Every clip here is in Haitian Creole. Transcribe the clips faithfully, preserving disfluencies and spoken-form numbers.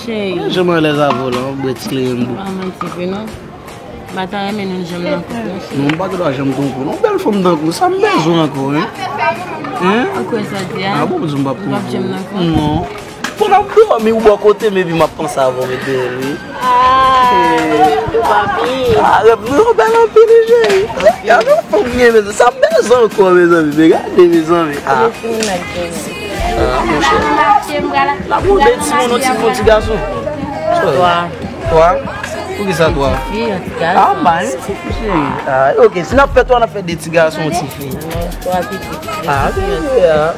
Hey. Jan m alèz avè w la, w bwè ti kleren m bou. Pa manti vre non. M pa ta renmen nou janm nan koup non. Non, m pa gen dwa janm twonpe w non. Bèl fanm tankou w, sa m bezwen ankò, hein? Hein? Ou kwè sa di a? Ah bon, m di m p ap twonpe w. Ou p ap janm nan koup? Non. Pou n ap dòmi ou bò kote m epi m ap panse avè w, medam, wi. Ah, papi. Ah, rèv nou yo bèl anpil, wi, cheri. Gade yon fanm gen, mezanmi. Sa m bezwen ankò, mezanmi. Men gade, mezanmi. Ah. Ah, monchè. N ap monte timoun, yon ti, yon ti gason. Twa. Twa? Poukisa twa? Fi, yon ti gason. Ah, ba, yon ti fi, cheri. Ah, ok, si n ap fè twa, n ap fè de ti gason, yon ti fi. Non, twa pitit. Ah,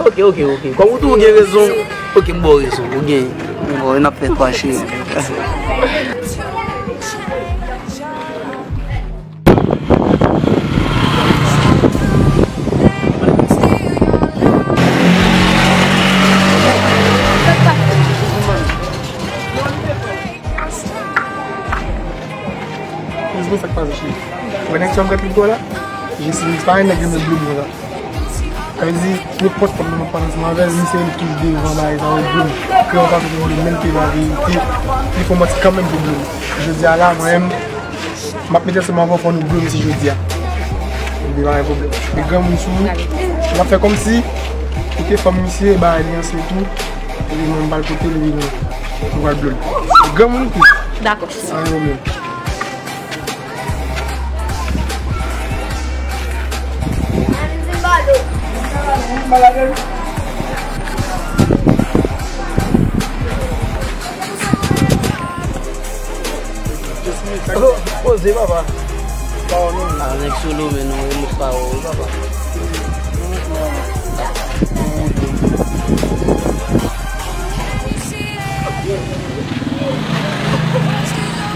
ok, ok, ok. Kòm ou tou gen rezon. Ok, m ba w rezon. Ou gen. Bon, n ap fè twa, cheri. Mezanmi, sa k pase, cheri? Wè nèg sa m gad li la? Jesi, pa yon nèg renmen blonm konsa. Sa vle di, nenpòt fanm nan m ap pale ansanm avè l, misye menm ki devan bagay sa yo, blonm. Ke yon fason pou blonm, menm ke la verite, li fè manti kanmenm pou blonm. Jodi a la, mwen menm, m ap mete ansanm avè w, fò nou blonm si jodi a. Li pa gen pwoblèm. Li granmoun sou ou, l ap fè kòmsi ou te fanm misye, bagay li an se tou. Epi mwen m pral pote l, epi nou, nou pral blonm. Granmoun tou. Dakò. Anyen pwoblèm. Oh, poze, papa. Ah, nèg solo, men nou remèt pa ou, wi, papa.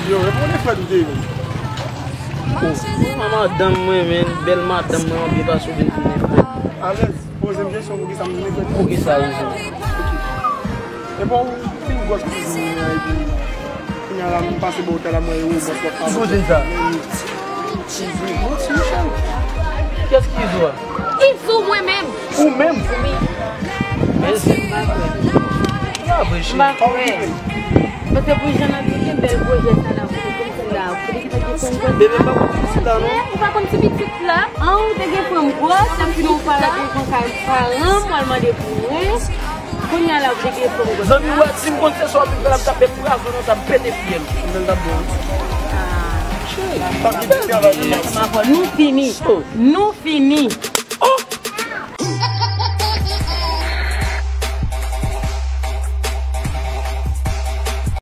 Yo, reponn frè m te. Oh, madanm mwen, men, bèl madanm mwen, anpil pa sou vin tounen frè. Alèz, poze m kesyon, poukisa m vin frè? Poukisa ou vin? Epa ou fin gwòs kouzin mwen an, epi kounye a la, m pase bò w talè, mwen e ou bòs w ap pale. Ki kouzin sa? Izo. Kiyès ki Izo a? Izo, mwen menm. Ou menm? Wi. Men se pa vre. Pa vre, cheri. M pa kwè. Paske pou jan n ap viv, bèl pwojè sa la, pou konn sila, pou li ki te gen fanm gwòs. Bebe, m pa konn ti pitit la, non. Ou pa konn ti pitit la? An, ou te gen fanm gwòs, epi nou pa la, te gen kay paran m, w al mande pou mwen. Kounye a la, ou te gen fanm gwòs. Zanmi, wè, si m konn se sa w ap fè la, m t ap met pwazon nan sa, m pete fyèl. Mwen t ap bon. Ah. Cheri, pa gen travay nan. Nou fini. Nou fini.